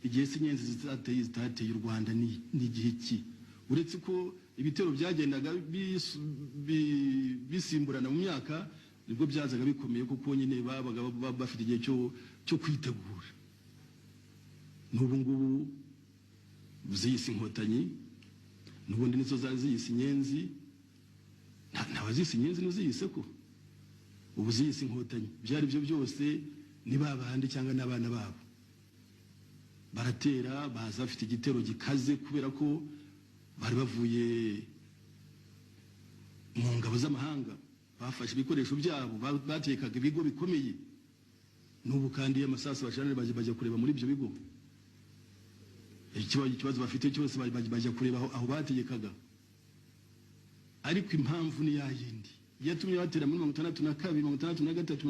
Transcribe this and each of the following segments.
Igihe se Inyenzi zitateye u Rwanda ni igihe ki? Uretse ko ibitero byagendaga bisimburana mu myaka, nibwo byazaga bikomeye, kuko nyine babaga bafite igihe cyo kwitegura. N'ubu ngubu ziyise Inkotanyi, n'ubundi nizo zari ziyise Inyenzi. Ntawazise Inyenzi n'uziyise ko ubu ziyise Inkotanyi. Ibyo ari byo byose ni babandi cyangwa n'abana babo baratera, baza bafite igitero gikaze kubera ko bari bavuye mu ngabo z'amahanga, bafashe ibikoresho byabo, batekaga ibigo bikomeye. N'ubu kandi iyo amasasu bashana bajya kureba muri ibyo bigo, ikibazo bafite cyose bajya kureba aho bategekaga. Ariko impamvu ni yayindi yatumye batera muri 62, 63,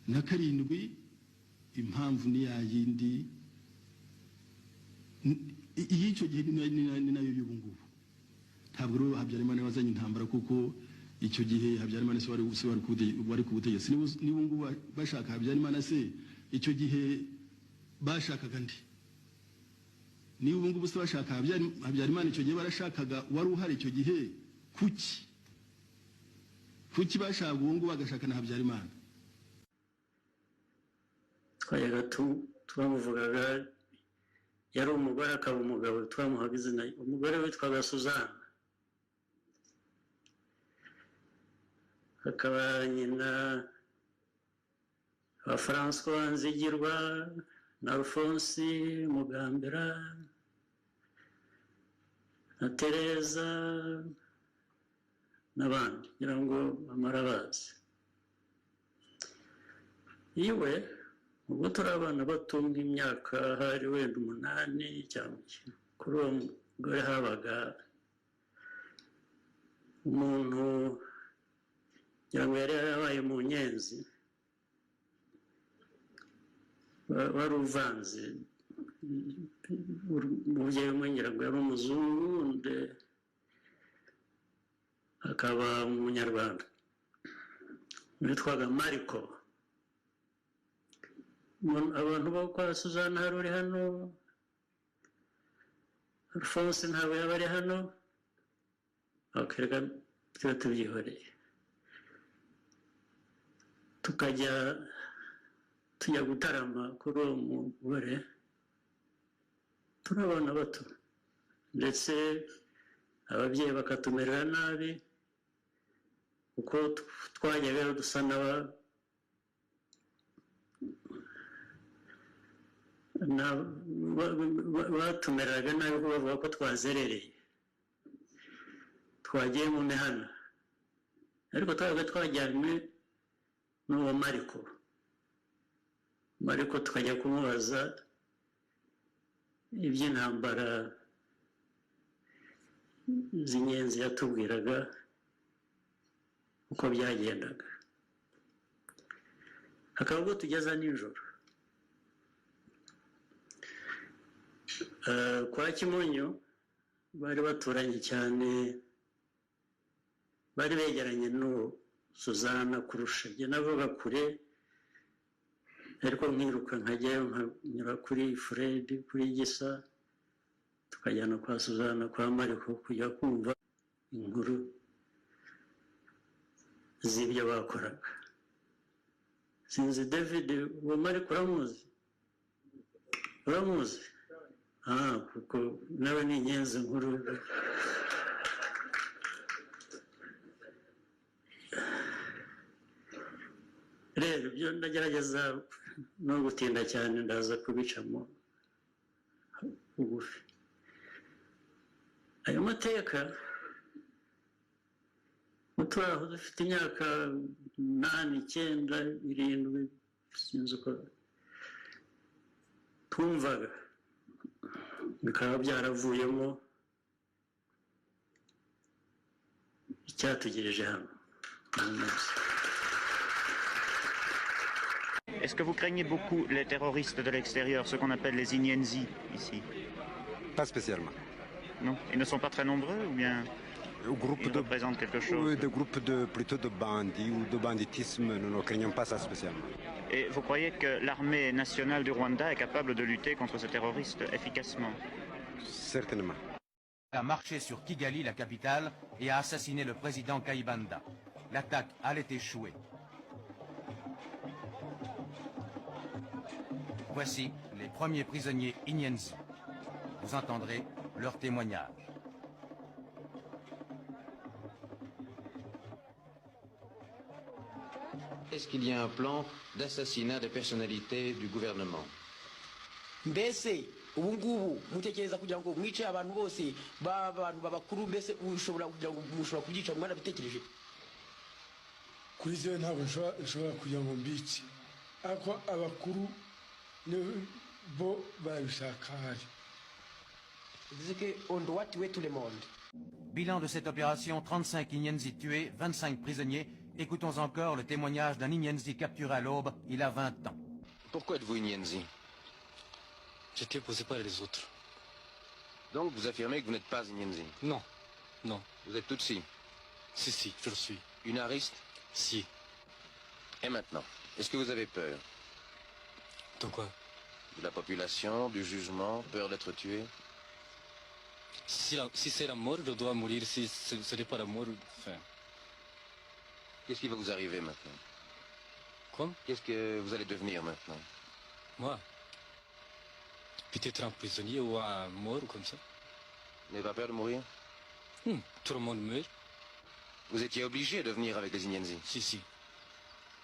67. Impamvu ni yayindi y'icyo gihe, ni nayo y'ubu ngubu. Ntabwo rero Habyarimana wazanye intambara, kuko icyo gihe Habyarimana se wari ku butegetsi. Niba ngubu bashaka Habyarimana se, icyo gihe bashakaga ndi? Niba ubu ngubu se bashaka Habyarimana, icyo gihe barashakaga wari uhari icyo gihe? Kuki bashaka ubu ngubu bagashaka na Habyarimana? Twajyaga twamuvugaga, yari umugore akaba umugabo, twamuhaga izina. Umugore witwaga Suzana, akaba nyina wa François Nzigirwa na Alphonse Mugambira na Tereza n'abandi, ngira ngo amarabazi iwe. Ubwo turi abana bato, nk'imyaka hari wenda 8 cyangwa kuri uwo mugore habaga umuntu ngira ngo yari yarabaye mu nyenzi, wari uvanze. Umubyeyi umwe ngira ngo yari umuzungu, undi akaba umunyarwanda, witwaga Mariko. Abantu bo kwa Suzana hari uri hano, Alphonse ntabwo yaba ari hano, reka tuba tubyihoreye. Tukajya tujya gutarama kuri uwo mugore, turi abana bato, ndetse ababyeyi bakatumerera nabi, kuko twajyaga dusa n'aba batumereraga nabi, kuko bavuga ko twazerereye, twagiye mu mihana. Ariko twabaga twajyanywe n'uwo Mariko. Mariko tukajya kumubaza iby'intambara z'inyenzi, yatubwiraga uko byagendaga, hakaba ubwo tugeza nijoro. Kwa Kimonyo bari baturanye cyane, bari begeranye n'uwo Suzana kurusha. Njye navuga kure, ariko nkiruka nkajyayo, nkanyura kuri Fred, kuri Gisa, tukajyana kwa Suzana, kwa Mariko, kujya kumva inkuru z'ibyo bakoraga. Sinzi David, uwo Mariko uramuzi? Uramuzi? Kuko nawe ni inyenzi nkuru. Rero ibyo ndagerageza no gutinda cyane, ndaza kubicamo bugufi. Ayo mateka turi aho dufite imyaka 8, 9, 7, sinzi uko twumvaga, bikaba byaravuyemo icyatugejeje hano. Est-ce que vous craignez beaucoup les terroristes de l'extérieur, ce qu'on appelle les Inyenzi ici? Pas spécialement. Non? Ils ne sont pas très nombreux ou bien ils représentent quelque chose? Oui, des groupes plutôt de bandits ou de banditisme, nous ne craignons pas ça spécialement. Et vous croyez que l'armée nationale du Rwanda est capable de lutter contre ces terroristes efficacement? Certainement. A marché sur Kigali, la capitale, et a assassiné le président Kayibanda. L'attaque allait échouer. Voici les premiers prisonniers Inyenzi. Vous entendrez leur témoignage. Est-ce qu'il y a un plan d'assassinat des personnalités du gouvernement? Mbese ubu ngubu mutekereza kugira ngo mwice abantu bose b'abantu babakuru, mbese ushobora kugira ngo mushobora kubyica, mwarabitekereje? Kuri jyewe ntabwo nshobora kugira ngo mbice, ariko abakuru bo barabishaka hari. Bivuze que on doit tuer tout le monde. Bilan de cette opération, 35 Inyenzi tués, 25 prisonniers. Écoutons encore le témoignage d'un Inyenzi capturé à l'aube, il a 20 ans. Pourquoi êtes-vous Inyenzi? J'étais posé par les autres. Donc vous affirmez que vous n'êtes pas Inyenzi? Non, non. Vous êtes Tutsi? Si, si, je le suis. Unariste? Si. Et maintenant, est-ce que vous avez peur? De quoi? De la population, du jugement, peur d'être tué? Si c'est la mort, je dois mourir. Si ce n'est pas la mort, enfin. Qu'est-ce qui va vous arriver maintenant? Quoi? Qu'est-ce que vous allez devenir maintenant? Moi? Peut-être un prisonnier ou un mort ou comme ça. Vous n'avez pas peur de mourir? Tout le monde meurt. Vous étiez obligé de venir avec les Inyenzi? Si, si.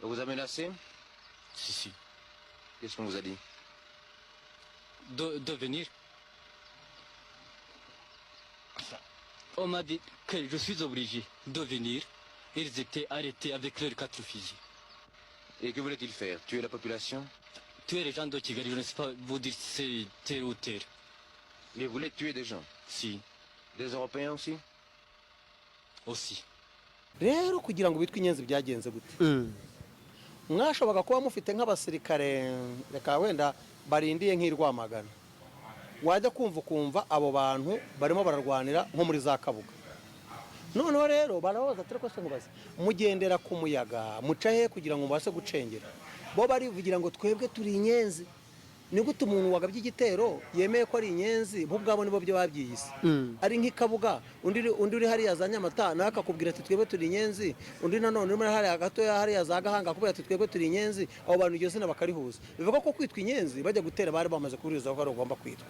On vous a menacé? Si, si. Qu'est-ce qu'on vous a dit? De venir. Enfin, on m'a dit que je suis obligé de venir. Ils étaient arrêtés avec leurs quatre fusils. Et que voulaient-ils faire? Tuer la population? Tuer les gens de Kigali, je ne sais pas vous dire si c'est tel ou tel. Mais vous voulez tuer des gens? Si. Des Européens aussi? Aussi. Rero kugira ngo bitwe inyenzi byagenze gute? Mwashoboraga kuba mufite nk'abasirikare, reka wenda barindiye nk'i Rwamagana, wajya kumva ukumva abo bantu barimo bararwanira nko muri za Kabuga. Noneho rero barababaza, atari ko se nkubaze, mugendera ku muyaga muca he kugira ngo mubashe gucengera? Bo barivugira ngo twebwe turi inyenzi. Ni gute umuntu wagabye igitero yemeye ko ari inyenzi? Bo ubwabo nibo byo babyiyise. Ari nk'ikabuga, undi uri hariya za Nyamata nawe akakubwira ati twebwe turi inyenzi, undi nanone uri muri hariya gatoya hariya za Gahanga akakubwira ati twebwe turi inyenzi. Abo bantu iryo zina bakarihuza, bivuga ko kwitwa inyenzi bajya gutera bari bamaze kuburiza ko ari ugomba kwitwa.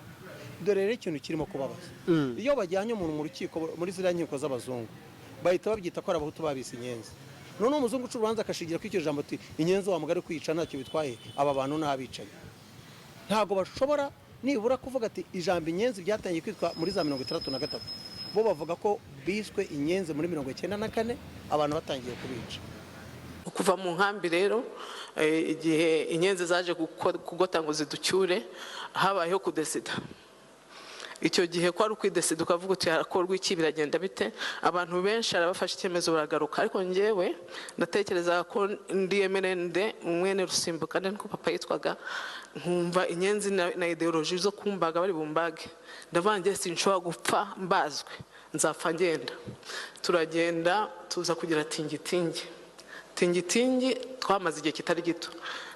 Dore rero ikintu kirimo kubabaza, iyo bajyanye umuntu mu rukiko muri ziriya nkiko z'abazungu bahita babyita ko ari abahutu babise inyenzi. Noneho umuzungu uca urubanza akashingira kuri iryo jambo ati inyenzi wa mugari kwica ntacyo bitwaye, aba bantu ni abicanyi. Ntabwo bashobora nibura kuvuga ati ijambo inyenzi byatangiye kwitwa muri za 63, bo bavuga ko biswe inyenzi muri 94 abantu batangiye kubica. Kuva mu nkambi rero, igihe inyenzi zaje kugota ngo ziducyure, habayeho kudesida. Icyo gihe ko ari ukwidesida ukavuga uti harakorwa iki, biragenda bite? Abantu benshi arabafashe icyemezo baragaruka, ariko njyewe ndatekereza ko ndi MRND mwene Rusimbuka, niko papa yitwaga, nkumva inyenzi na ideology zo kumbaga bari bumbage, ndavuga njye sinshobora gupfa mbazwe, nzapfa ngenda. Turagenda tuza kugira tingitingi. Tingitingi twamaze igihe kitari gito,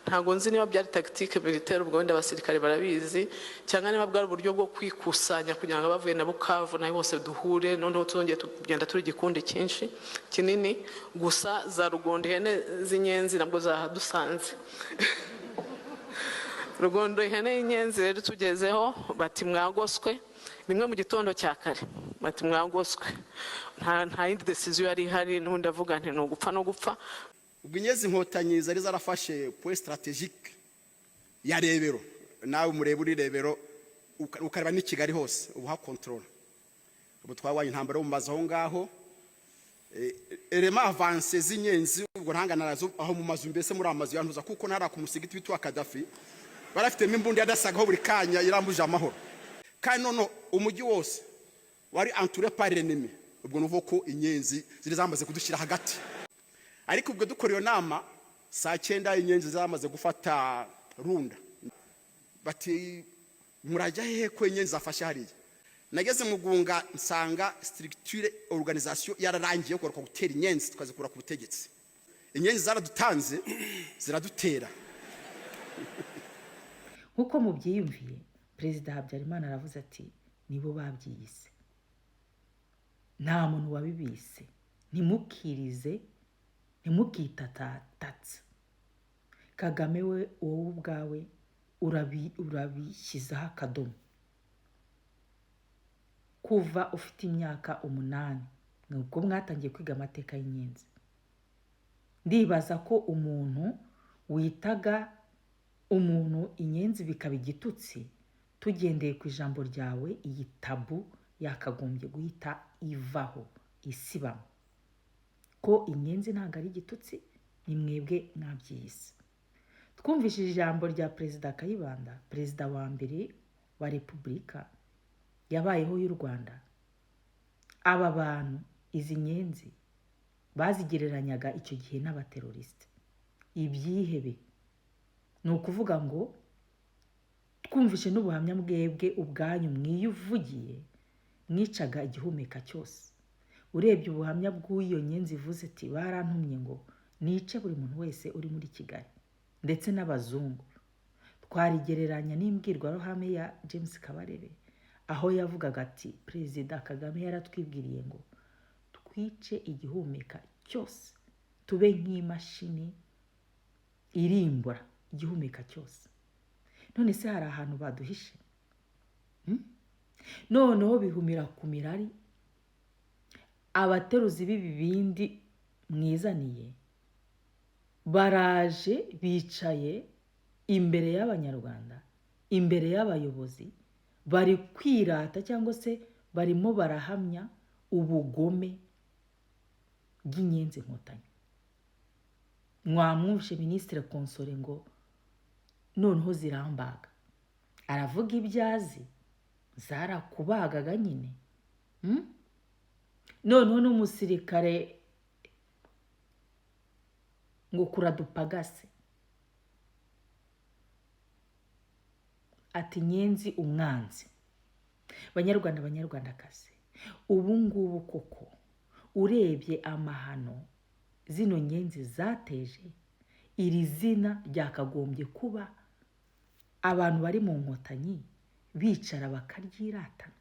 ntabwo nzi niba byari tactique militaire, ubwo wenda abasirikare barabizi, cyangwa niba bwari uburyo bwo kwikusanya kugira ngo abavuye na Bukavu nayo bose duhure, noneho tuzongeye tugenda turi igikundi cyinshi kinini. Gusa za Rugondo ihene z'inyenzi nabwo zahadusanze. Rugondo ihene y'inyenzi rero tugezeho bati mwagoswe, rimwe mu gitondo cya kare bati mwagoswe, nta yindi decision yari ihari. N'ubundi avuga nti ni ugupfa no gupfa. Ubwo inyenzi inkotanyi zari zarafashe point stratégique ya Rebero, nawe mureba uri Rebero ukareba n'i Kigali hose ubu hakontorora. Ubu twabaye intambara yo mu mazu aho ngaho, éléments avancés z'inyenzi ubwo ntangana nazo aho mu mazu, mbese muri amazu yantuza kuko ntara ku musigiti witwa Kadafi barafitemo imbunda yadasagaho buri kanya irambuje amahoro. Kandi none umujyi wose wari entouré par l'ennemi, ubwo nuvuga ko inyenzi ziri zamaze kudushyira hagati. Ariko ubwo dukora iyo nama saa 9 inyenzi zamaze gufata Runda, bati murajya hehe ko inyenzi zafashe hariya? Nageze mu Gunga nsanga structure organisation yararangiye kugaruka gutera inyenzi tukazikura ku butegetsi. Inyenzi zaradutanze ziradutera. Nk'uko mubyiyumviye, Perezida Habyarimana aravuze ati: "Nibo babyiyise, nta muntu wabibise, ntimukirize, ntimukitatatse." Kagame we, wowe ubwawe urabishyizeho akadomo. Kuva ufite imyaka 8 nubwo mwatangiye kwiga amateka y'inyenzi, ndibaza ko umuntu witaga umuntu inyenzi bikaba igitutsi, tugendeye ku ijambo ryawe, iyi tabou yakagombye guhita ivaho, isibamo, ko inyenzi ntabwo ari igitutsi, ni mwebwe mwabyiyise. Twumvishije ijambo rya Perezida Kayibanda, perezida wa mbere wa Repubulika yabayeho y'u Rwanda. Aba bantu, izi nyenzi, bazigereranyaga icyo gihe n'abaterorisite, ibyihebe. Ni ukuvuga ngo twumvishe n'ubuhamya bwebwe ubwanyu mwiyuvugiye, mwicaga igihumeka cyose. Urebye ubuhamya bw'iyo nyenzi ivuze iti: "Barantumye ngo nice buri muntu wese uri muri Kigali, ndetse n'abazungu," twarigereranya n'imbwirwaruhame ya James Kabarebe, aho yavugaga ati: "Perezida Kagame yaratwibwiriye ngo twice igihumeka cyose, tube nk'imashini irimbura igihumeka cyose." None se hari ahantu baduhishe? Noneho bihumira ku mirari. Abateruzi b'ibibindi mwizaniye baraje, bicaye imbere y'Abanyarwanda, imbere y'abayobozi, bari kwirata cyangwa se barimo barahamya ubugome bw'Inyenzi Inkotanyi. Mwamwumvishe Minisitiri Consolée ngo noneho zirambaga, aravuga ibyo azi, zarakubagaga nyine. Noneho n'umusirikare ngo kuradupagase ati: "Nyenzi umwanzi." Banyarwanda, Banyarwandakazi, ubu ngubu koko urebye amahano zino nyenzi zateje, iri zina ryakagombye kuba abantu bari mu Nkotanyi bicara bakaryiratana.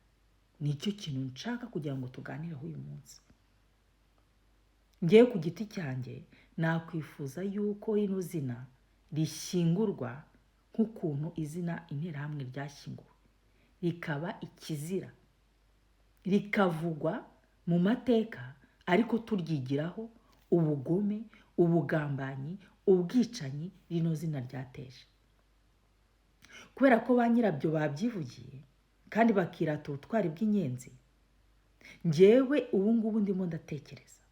Nicyo kintu nshaka kugira ngo tuganireho uyu munsi. Ngewe ku giti cyanjye nakwifuza yuko rino zina rishyingurwa nk'ukuntu izina Interahamwe ryashyinguwe, rikaba ikizira, rikavugwa mu mateka, ariko turyigiraho ubugome, ubugambanyi, ubwicanyi rino zina ryateje, kubera ko ba nyirabyo babyivugiye kandi bakirata ubutwari bw'inyenzi. Ngewe ubu ngubu ndimo ndatekereza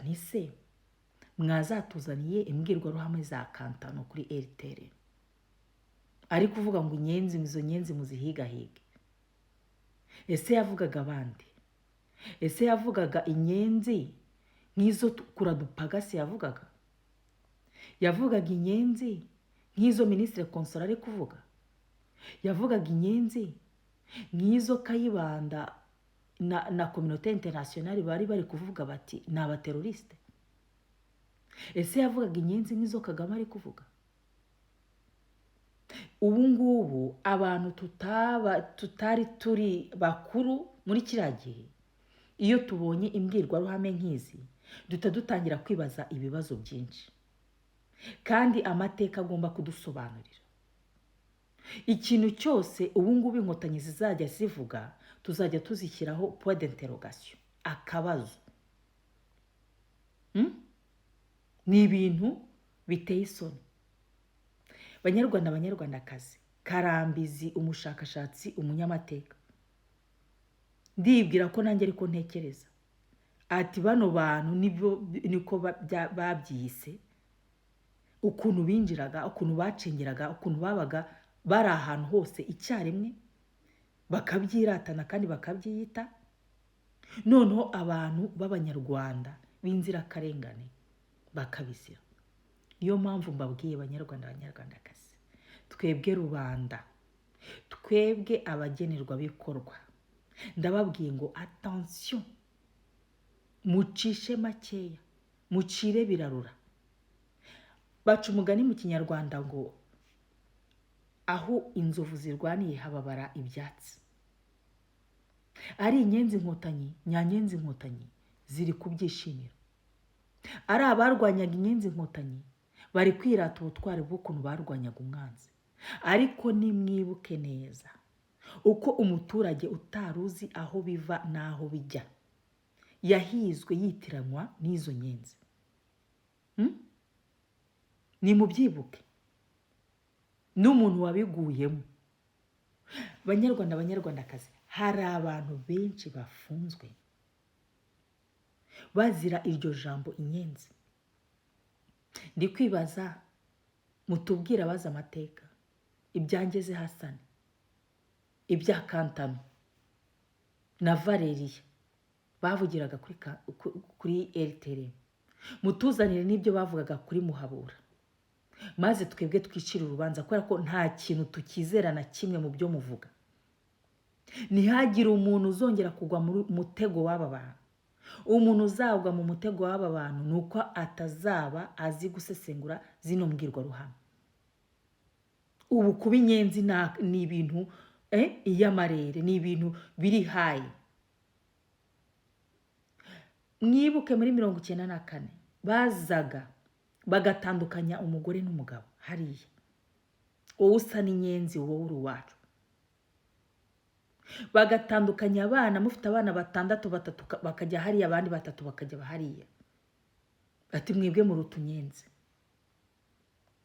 nti: se mwazatuzaniye imbwirwaruhame za Kantano kuri RTL, ari kuvuga ngo inyenzi, izo nyenzi muzihigahige? Ese yavugaga abandi? Ese yavugaga inyenzi nk'izo kuradupagasi yavugaga? Yavugaga inyenzi nk'izo Minisitiri Consolée ari kuvuga? Yavugaga inyenzi nk'izo Kayibanda na communauté internationale bari kuvuga bati ni abaterorisite? Ese yavugaga inyenzi nk'izo Kagame ari kuvuga ubu ngubu? Abantu tutaba tutari turi bakuru muri kiriya gihe, iyo tubonye imbwirwaruhame nk'izi, duhita dutangira kwibaza ibibazo byinshi, kandi amateka agomba kudusobanurira ikintu cyose. Ubu ngubu Inkotanyi zizajya zivuga, tuzajya tuzishyiraho point d'interrogation, akabazo. Ni ibintu biteye isoni. Banyarwanda, Banyarwandakazi, Karambizi, umushakashatsi, umunyamateka, ndibwira ko nanjye ariko ntekereza, ati bano bantu nibyo, niko babyise, ukuntu binjiraga, ukuntu bacengeraga, ukuntu babaga bari ahantu hose icyarimwe, bakabyiratana kandi bakabyiyita, noneho abantu b'Abanyarwanda b'inzirakarengane bakabizira. Niyo mpamvu mbabwiye, Banyarwanda, Banyarwandakazi, twebwe rubanda, twebwe abagenerwabikorwa, ndababwiye ngo attention, mucishe makeya, mucire birarura. Baca umugani mu Kinyarwanda ngo aho inzovu zirwaniye hababara ibyatsi. Ari Inyenzi Inkotanyi, nyanyenzi Inkotanyi ziri kubyishimira, ari abarwanyaga Inyenzi Inkotanyi bari kwirata ubutwari bw'ukuntu barwanyaga umwanzi. Ariko nimwibuke neza uko umuturage utari uzi aho biva n'aho bijya yahizwe yitiranwa n'izo nyenzi. Nimubyibuke n'umuntu wabiguyemo. Banyarwanda, Banyarwandakazi, hari abantu benshi bafunzwe bazira iryo jambo inyenzi. Ndi kwibaza, mutubwire abazi amateka, ibya Ngeze Hasani, ibya Kantano na Valeriya bavugiraga kuri RTLM, mutuzanire n'ibyo bavugaga kuri Muhabura, maze twebwe twicire urubanza, kubera ko nta kintu tukizera na kimwe mu byo muvuga. Ntihagire umuntu uzongera kugwa mu mutego w'aba bantu. Umuntu uzagwa mu mutego w'aba bantu ni uko atazaba azi gusesengura zino mbwirwaruhame. Ubu kuba inyenzi ni ibintu iy'amarere, ni ibintu biri high. Mwibuke muri 94 bazaga bagatandukanya umugore n'umugabo hariya: wowe usa n'inyenzi, wowe uri uwacu. Bagatandukanya abana, mufite abana batandatu, batatu bakajya hariya, abandi batatu bakajya hariya, ati mwebwe muri utunyenzi.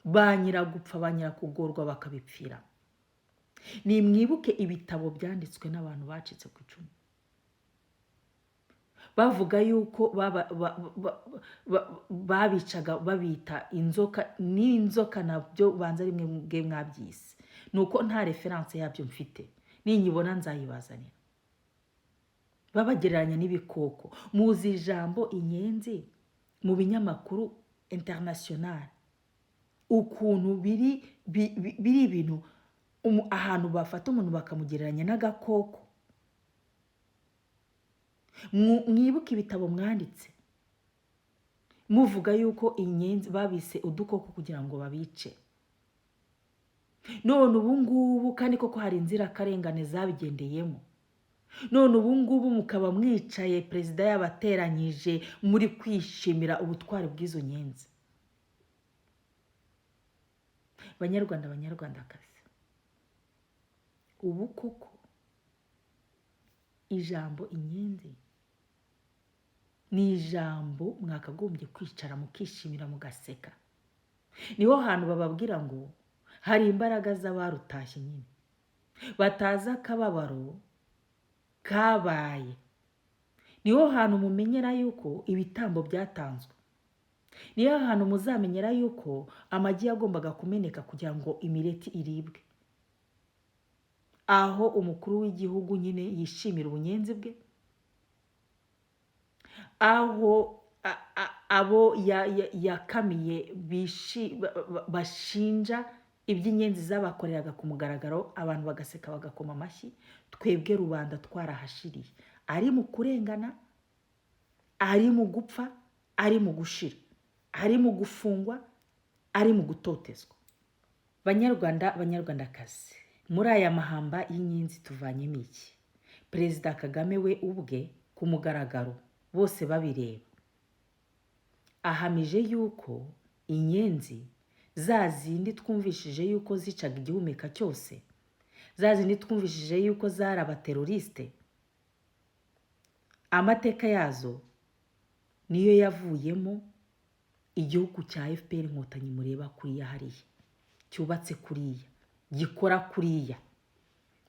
Ba nyiragupfa, ba nyirakugorwa bakabipfira. Nimwibuke ibitabo byanditswe n'abantu bacitse ku icumu bavuga yuko babicaga babita inzoka n'inzoka. Nabyo banza rimwe bwe mwabyise, ni uko nta référence yabyo mfite, ninyibona nzayibazanira. Babagereranya n'ibikoko. Muzi ijambo inyenzi mu binyamakuru international ukuntu biri ibintu ahantu bafata umuntu bakamugereranya n'agakoko. Mwibuke ibitabo mwanditse muvuga yuko inyenzi babise udukoko kugira ngo babice. None ubu ngubu kandi koko hari inzirakarengane zabigendeyemo. None ubu ngubu mukaba mwicaye, perezida yabateranyije, muri kwishimira ubutwari bw'izo nyenzi. Banyarwanda, Banyarwandakazi, ubu koko ijambo inyenzi ni ijambo mwakagombye kwicara mukishimira, mugaseka? Niho hantu bababwira ngo hari imbaraga z'abarutashye nyine batazi akababaro kabaye. Niho hantu mumenyera yuko ibitambo byatanzwe, niho hantu muzamenyera yuko amagi yagombaga kumeneka kugira ngo imireti iribwe, aho umukuru w'igihugu nyine yishimira ubunyenzi bwe, aho abo yakamiye bashinja iby'inyenzi zabakoreraga ku mugaragaro, abantu bagaseka, bagakoma amashyi. Twebwe rubanda twarahashiriye, ari mu kurengana, ari mu gupfa, ari mu gushira, ari mu gufungwa, ari mu gutotezwa. Banyarwanda, Banyarwandakazi, muri aya mahamba y'inyenzi tuvanyemo iki? Perezida Kagame we ubwe ku mugaragaro, bose babireba, ahamije yuko inyenzi za zindi twumvishije yuko zicaga igihumeka cyose, za zindi twumvishije yuko zari abateroriste, amateka yazo niyo yavuyemo igihugu cya FPR Inkotanyi mureba kuriya hariya, cyubatse kuriya, gikora kuriya,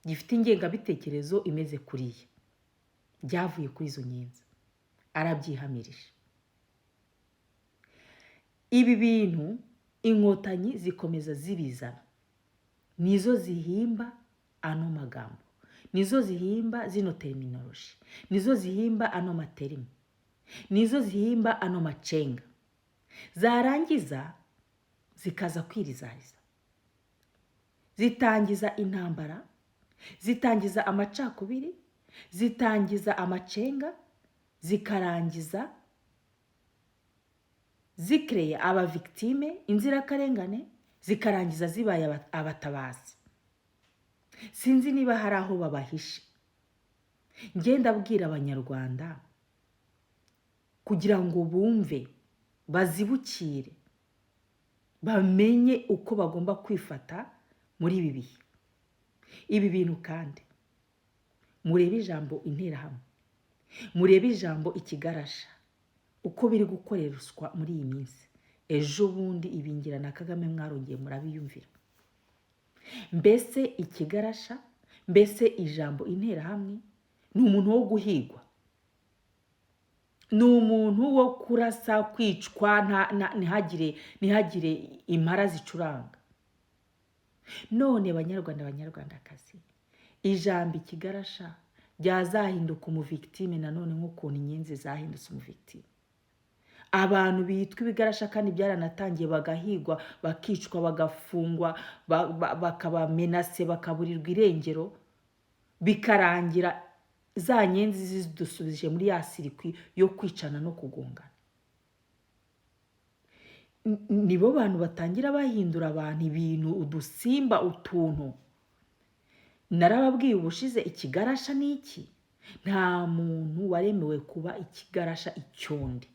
gifite ingengabitekerezo imeze kuriya. Byavuye kuri izo nyenzi, arabyihamirije. Ibi bintu Inkotanyi zikomeza zibizana, nizo zihimba ano magambo, nizo zihimba zino terminology, nizo zihimba ano ma termes, nizo zihimba ano macenga, zarangiza zikaza kwirizariza, zitangiza intambara, zitangiza amacakubiri, zitangiza amacenga, zikarangiza zikereye aba victime, inzirakarengane, zikarangiza zibaye abatabazi. Sinzi niba hari aho babahishe. Ngenda abwira Abanyarwanda kugira ngo bumve, bazibukire, bamenye uko bagomba kwifata muri ibi bihe. Ibi bintu kandi, murebe ijambo Interahamwe, murebe ijambo ikigarasha, uko biri gukoreshwa muri iyi minsi. Ejo bundi Ibingira na Kagame mwarongeye murabiyumvira. Mbese ikigarasha, mbese ijambo Interahamwe, ni umuntu wo guhigwa, ni umuntu wo kurasa, kwicwa, ntihagire impara zicuranga. None Banyarwanda, Banyarwandakazi, ijambo ikigarasha ryazahinduka umu victime nanone, nk'ukuntu inyenzi zahindutse umu victime. Abantu bitwa ibigarasha, kandi byaranatangiye, bagahigwa, bakicwa, bagafungwa, bakabamenase, bakaburirwa irengero, bikarangira za nyenzi zidusubije muri ya circuit yo kwicana no kugongana. Nibo bantu batangira bahindura abantu, ibintu, udusimba, utuntu. Narababwiye ubushize, ikigarasha ni iki? Nta muntu waremewe kuba ikigarasha. Icyondi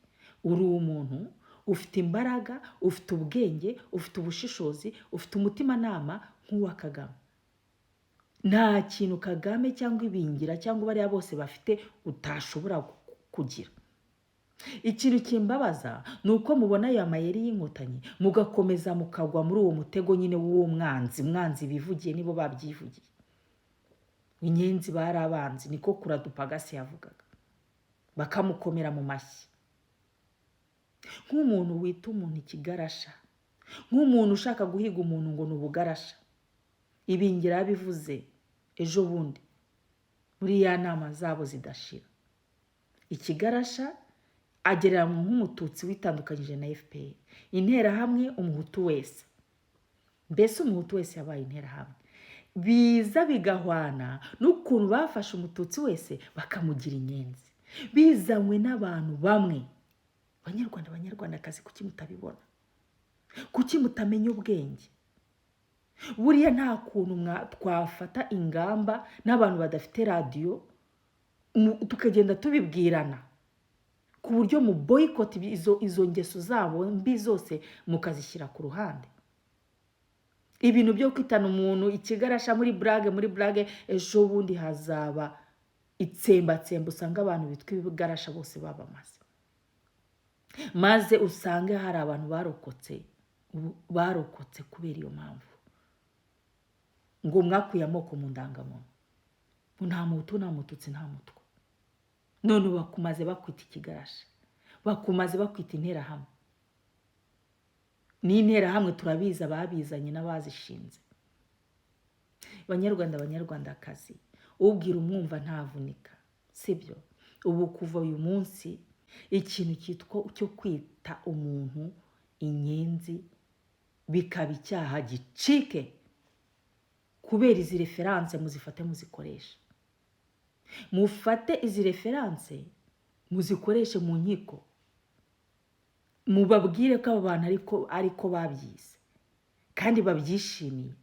uri umuntu ufite imbaraga, ufite ubwenge, ufite ubushishozi, ufite umutimanama nk'uwa Kagame. Nta kintu Kagame cyangwa Ibingira cyangwa bariya bose bafite utashobora kugira. Ikintu kimbabaza ni uko mubona aya mayeri y'Inkotanyi, mugakomeza mukagwa muri uwo mutego nyine w'uwo mwanzi. Mwanzi bivugiye, nibo babyivugiye, inyenzi bari abanzi, niko Kuradupagasi yavugaga, bakamukomera mu mashyi. Nk'umuntu wita umuntu ikigarasha, nk'umuntu ushaka guhiga umuntu ngo ni ubugarasha. Ibingira yabivuze ejo bundi muri ya nama zabo zidashira. Ikigarasha agereranywa nk'Umututsi witandukanyije na FPR. Interahamwe, Umuhutu wese. Mbese Umuhutu wese yabaye Interahamwe. Biza bigahwana n'ukuntu bafashe Umututsi wese bakamugira inyenzi, bizanywe n'abantu bamwe. Banyarwanda, Banyarwandakazi, kuki mutabibona? Kuki mutamenya ubwenge? Buriya nta kuntu twafata ingamba n'abantu badafite radiyo, tukagenda tubibwirana ku buryo mu boycott izo ngeso zabo mbi zose, mukazishyira ku ruhande? Ibintu byo kwitana umuntu ikigarasha muri blague, muri blague, ejo bundi hazaba itsembatsemba, usanga abantu bitwa ibigarasha bose babamaze, maze usange hari abantu barokotse, barokotse kubera iyo mpamvu ngo mwakuye amoko mu ndangamuntu, ngo nta Muhutu, nta Mututsi, nta Mutwa. None bakumaze bakwita ikigarasha, bakumaze bakwita Interahamwe. N'Interahamwe turabizi ababizanye n'abazishinze. Banyarwanda, Banyarwandakazi, ubwira umwumva ntavunika, sibyo? Ubu kuva uyu munsi, ikintu cyitwa cyo kwita umuntu inyenzi bikaba icyaha gicike. Kubera izi références, muzifate, muzikoreshe. Mufate izi références, muzikoreshe mu nkiko, mubabwire ko abo bantu ariko babyize kandi babyishimiye,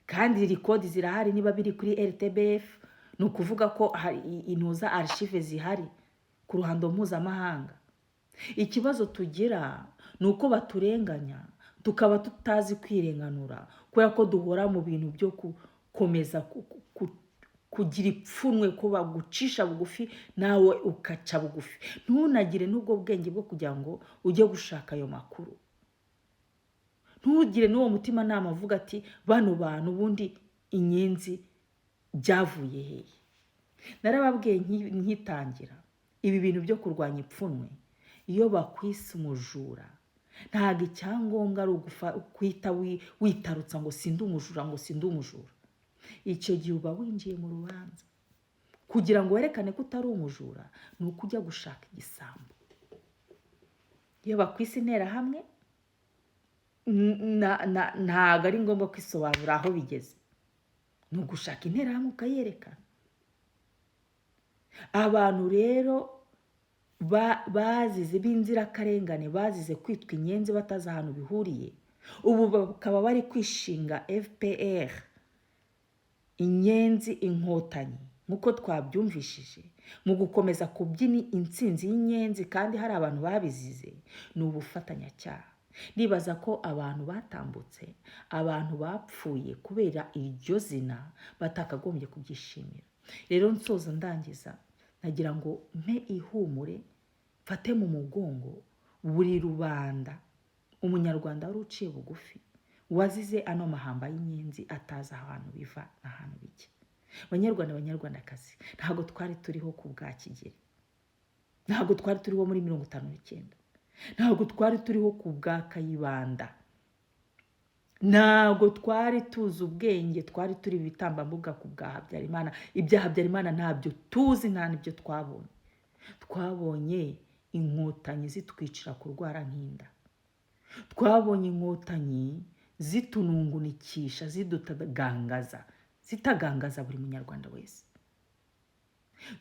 kandi record zirahari. Niba biri kuri RTBF, ni ukuvuga ko hari intuza, archives zihari ku ruhando mpuzamahanga. Ikibazo tugira ni uko baturenganya, tukaba tutazi kwirenganura, kubera ko duhora mu bintu byo gukomeza kugira ipfunwe ko bagucisha bugufi, nawe ukaca bugufi, ntunagire n'ubwo bwenge bwo kugira ngo ujye gushaka ayo makuru, ntugire n'uwo mutimanama uvuga ati: "Bano bantu ubundi inyenzi byavuye hehe?" Narababwiye nkitangira ibi bintu byo kurwanya ipfunwe, iyo bakwise umujura, ntabwo icyangombwa ari uguhita witarutsa ngo sinde umujura, ngo sinde umujura. Icyo gihe uba winjiye mu rubanza. Kugira ngo werekane ko utari umujura ni uko ujya gushaka igisambo. Iyo bakwise Interahamwe, ntabwo ari ngombwa kwisobanura aho bigeze, ni ugushaka Interahamwe ukayerekana. Abantu rero Bazize b'inzirakarengane, bazize kwitwa inyenzi batazi ahantu bihuriye, ubu bakaba bari kwishinga FPR, inyenzi inkotanyi, nk'uko twabyumvishije, mu gukomeza kubyina intsinzi y'inyenzi kandi hari abantu babizize, ni ubufatanyacyaha. Ndibaza ko abantu batambutse, abantu bapfuye kubera iryo zina, batakagombye kubyishimira. Rero nsoza ndangiza, nagira ngo mpe ihumure, mfate mu mugongo buri rubanda, umunyarwanda wari uciye bugufi wazize ano mahamba y'inyenzi atazi ahantu biva n'ahantu bijya. Banyarwanda, banyarwandakazi, ntabwo twari turiho ku bwa Kigeli, ntabwo twari turiho muri 59, ntabwo twari turiho ku bwa Kayibanda, ntabwo twari tuzi ubwenge, twari turi ibitambambuga ku bwa Habyarimana. Ibya Habyarimana ntabyo tuzi, nta n'ibyo twabonye. Twabonye inkotanyi zitwicira kurwara nk'inda, twabonye inkotanyi zitunungunikisha, zidutagangaza, zitagangaza buri munyarwanda wese,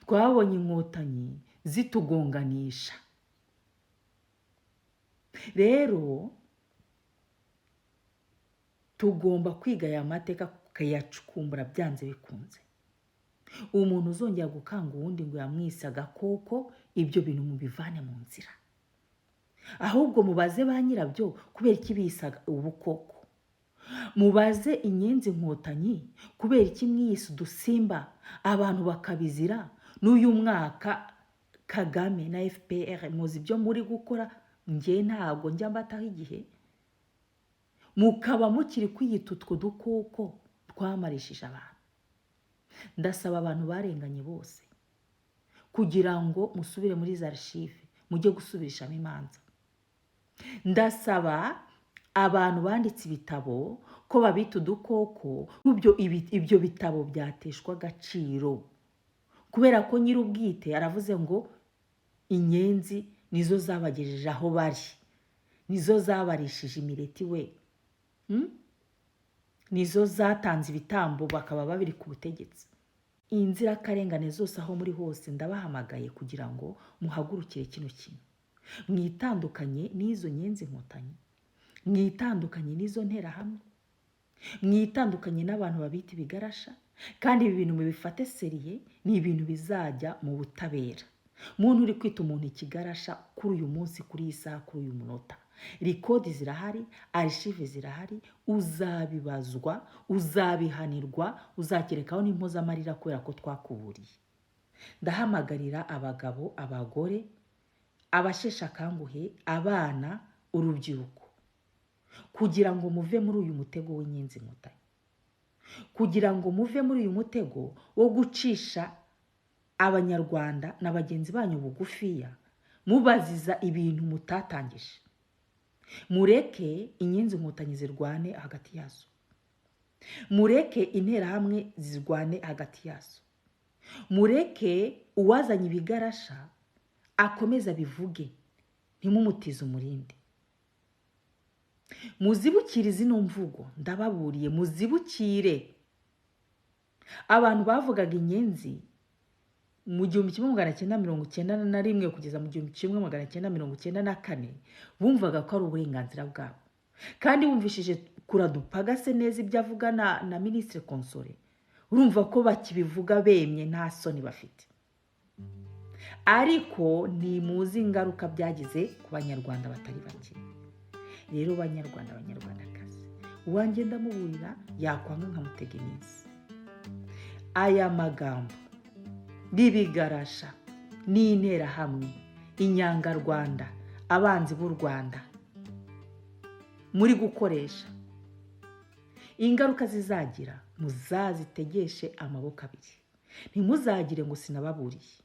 twabonye inkotanyi zitugonganisha. Rero tugomba kwiga aya mateka, tukayacukumbura byanze bikunze. Umuntu uzongera gukanga uwundi ngo yamwise agakoko, ibyo bintu mubivane mu nzira, ahubwo mubaze ba nyirabyo kubera iki bisaga ubukoko, mubaze inyenzi inkotanyi kubera iki mwiyise udusimba, abantu bakabizira. N'uyu mwaka Kagame na FPR muzi ibyo muri gukora, njye ntabwo njya mbataho igihe, mukaba mukiri kwiyita utwo dukoko twamarishije abantu. Ndasaba abantu barenganye bose kugira ngo musubire muri za archive, mujye gusubirishamo imanza. Ndasaba abantu banditse ibitabo ko babita udukoko, ibyo bitabo byateshwa agaciro, kubera ko nyir'ubwite aravuze ngo inyenzi nizo zabagejeje aho bari, nizo zabarishije imireti we, nizo zatanze ibitambo bakaba babiri ku butegetsi. Inzirakarengane zose aho muri hose, ndabahamagaye kugira ngo muhagurukire kino kintu, mwitandukanye n'izo nyenzi inkotanyi, mwitandukanye n'izo nterahamwe, mwitandukanye n'abantu babita ibigarasha. Kandi ibi bintu mubifate sérieux, ni ibintu bizajya mu butabera. Muntu uri kwita umuntu ikigarasha kuri uyu munsi, kuri iyi saha, kuri uyu munota, record zirahari, archive zirahari, uzabibazwa, uzabihanirwa, uzakerekaho n'impozamarira kubera ko twakuburiye. Ndahamagarira abagabo, abagore, abasheshe akanguhe, abana, urubyiruko, kugira ngo muve muri uyu mutego w'inyenzi inkotanyi, kugira ngo muve muri uyu mutego wo gucisha abanyarwanda na bagenzi banyu bugufiya mubaziza ibintu mutatangije. Mureke inyenzi inkotanyi zirwane hagati yazo, mureke interahamwe zirwane hagati yazo, mureke uwazanye ibigarasha akomeze abivuge, ntimumutize umurindi. Muzibukire zino mvugo, ndababuriye, muzibukire. Abantu bavugaga inyenzi mu 1991 kugeza mu 1994 bumvaga ko ari uburenganzira bwabo, kandi wumvishije Kuradupagase neza ibyo avuga na Minisitiri Console, urumva ko bakibivuga bemye, nta soni bafite. Ariko ntimuzi ingaruka byagize ku banyarwanda batari bake. Rero banyarwanda, banyarwandakazi, uwanjye ndamuburira, yakwanga nkamutega iminsi. Aya magambo n'ibigarasha n'interahamwe, inyangarwanda, abanzi b'u Rwanda muri gukoresha, ingaruka zizagira muzazitegeshe amaboko abiri. Ntimuzagire ngo sinababuriye.